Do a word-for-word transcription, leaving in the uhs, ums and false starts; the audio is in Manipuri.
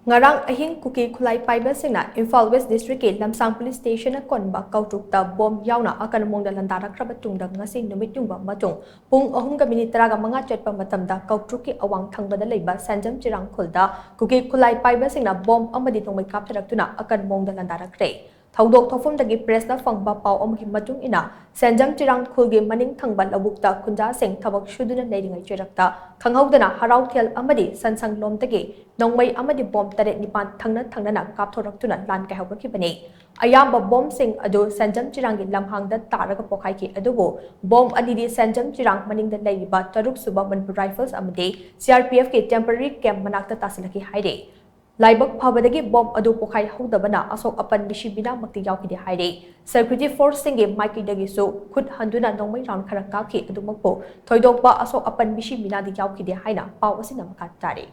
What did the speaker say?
ꯉꯔꯥꯡ ꯑꯍꯤꯡ ꯀꯨꯀꯤ ꯈꯨꯠꯂꯥꯏ ꯄꯥꯏꯕꯁꯤꯡꯅ ꯏꯝꯐꯥꯜ ꯋꯦꯁ ꯗꯤꯁꯇ꯭ꯔꯤꯛꯀꯤ ꯂꯝꯁꯥꯡ ꯄꯨꯂꯤꯁ ꯁ꯭ꯇꯦꯁꯟꯅ ꯀꯣꯟꯕ ꯀꯧꯇ꯭ꯔꯨꯛꯇ ꯕꯣꯝ ꯌꯥꯎꯅ ꯑꯀꯟꯕ ꯃꯑꯣꯡꯗ ꯂꯥꯟꯗꯥꯔꯛꯈ꯭ꯔꯕ ꯇꯨꯡꯗ ꯉꯁꯤ ꯅꯨꯃꯤꯠ ꯌꯨꯡꯕ ꯃꯇꯨꯡ ꯄꯨꯡ ꯑꯍꯨꯝꯒ ꯃꯤꯅꯤꯠ ꯇꯔꯥꯒ ꯃꯉꯥ ꯆꯠꯄ ꯃꯇꯝꯗ ꯀꯧꯇ꯭ꯔꯨꯛꯀꯤ ꯑꯋꯥꯡ ꯊꯪꯕꯗ ꯂꯩꯕ ꯁꯦꯟꯖꯝ ꯆꯤꯔꯥꯡ ꯈꯨꯜꯗ ꯀꯨꯀꯤ ꯈꯨꯠꯂꯥꯏ ꯄꯥꯏꯕꯁꯤꯡꯅ ꯕꯣꯝ ꯑꯃꯗꯤ ꯅꯣꯡꯃꯩ ꯀꯥꯞꯊꯔꯛꯇꯨꯅ ꯑꯀꯟꯕ ꯃꯑꯣꯡꯗ ꯂꯥꯟꯗꯥꯔꯛꯈ꯭ꯔꯦ꯫ ꯊꯧꯗꯣꯛ ꯊꯣꯛꯐꯝꯗꯒꯤ ꯄ꯭ꯔꯦꯁꯅ ꯐꯪꯕ ꯄꯥꯎ ꯑꯃꯒꯤ ꯃꯇꯨꯡ ꯏꯟꯅ, ꯁꯦꯟꯖꯝ ꯆꯤꯔꯥꯡ ꯈꯨꯜꯒꯤ ꯃꯅꯤꯡ ꯊꯪꯕ ꯂꯧꯕꯨꯛꯇ ꯈꯨꯟꯖꯥꯁꯤꯡ ꯊꯕꯛ ꯁꯨꯗꯨꯅ ꯂꯩꯔꯤꯉꯩ ꯆꯩꯔꯛꯇ ꯈꯪꯍꯧꯗꯅ ꯍꯔꯥꯎꯊꯦꯜ ꯑꯃꯗꯤ ꯁꯟꯁꯪꯂꯣꯝꯗꯒꯤ ꯅꯣꯡꯃꯩ ꯑꯃꯗꯤ ꯕꯣꯝ ꯇꯔꯦꯠ ꯅꯤꯄꯥꯟ ꯊꯪꯅ ꯊꯪꯅꯅ ꯀꯥꯞꯊꯣꯔꯛꯇꯨꯅ ꯂꯥꯟ ꯀꯥꯏꯍꯧꯔꯛꯈꯤꯕꯅꯤ꯫ ꯑꯌꯥꯝꯕ ꯕꯣꯝꯁꯤꯡ ꯑꯗꯨ ꯁꯦꯟꯖꯝ ꯆꯤꯔꯥꯡꯒꯤ ꯂꯝꯍꯥꯡꯗ ꯇꯥꯔꯒ ꯄꯣꯈꯥꯏꯈꯤ, ꯑꯗꯨꯕꯨ ꯕꯣꯝ ꯑꯅꯤꯗꯤ ꯁꯦꯟꯖꯝ ꯆꯤꯔꯥꯡ ꯃꯅꯤꯡꯗ ꯂꯩꯔꯤꯕ ꯇꯔꯨꯛ ꯁꯨꯕ ꯃꯅꯤꯄꯨꯔ ꯔꯥꯏꯐꯜꯁ ꯑꯃꯗꯤ ꯁꯤ ꯑꯥꯔ ꯄꯤ ꯑꯦꯐꯀꯤ ꯇꯦꯝꯄꯔꯔꯤ ꯀꯦꯝꯞ ꯃꯅꯥꯛꯇ ꯇꯥꯁꯤꯜꯂꯛꯈꯤ ꯍꯥꯏꯔꯤ꯫ ꯂꯥꯏꯕꯛ ꯐꯕꯗꯒꯤ ꯕꯣꯝ ꯑꯗꯨ ꯄꯣꯈꯥꯏꯍꯧꯗꯕꯅ ꯑꯁꯣꯛ ꯑꯄꯟ ꯃꯤꯁꯤ ꯃꯤꯅꯥꯃꯛꯇꯤ ꯌꯥꯎꯈꯤꯗꯦ ꯍꯥꯏꯔꯤ꯫ ꯁꯦꯀ꯭ꯌꯨꯔꯤꯇꯤ ꯐꯣꯔꯁꯁꯤꯡꯒꯤ ꯃꯥꯏꯀꯩꯗꯒꯤꯁꯨ ꯈꯨꯠ ꯍꯟꯗꯨꯅ ꯅꯣꯡꯃꯩ ꯔꯥꯎꯟ ꯈꯔ ꯀꯥꯞꯈꯤ, ꯑꯗꯨꯃꯛꯄꯨ ꯊꯣꯏꯗꯣꯛꯄ ꯑꯁꯣꯛ ꯑꯄꯟ ꯃꯤꯁꯤ ꯃꯤꯅꯥꯗꯤ ꯌꯥꯎꯈꯤꯗꯦ ꯍꯥꯏꯅ ꯄꯥꯎ ꯑꯁꯤꯅ ꯃꯈꯥ ꯇꯥꯔꯤ꯫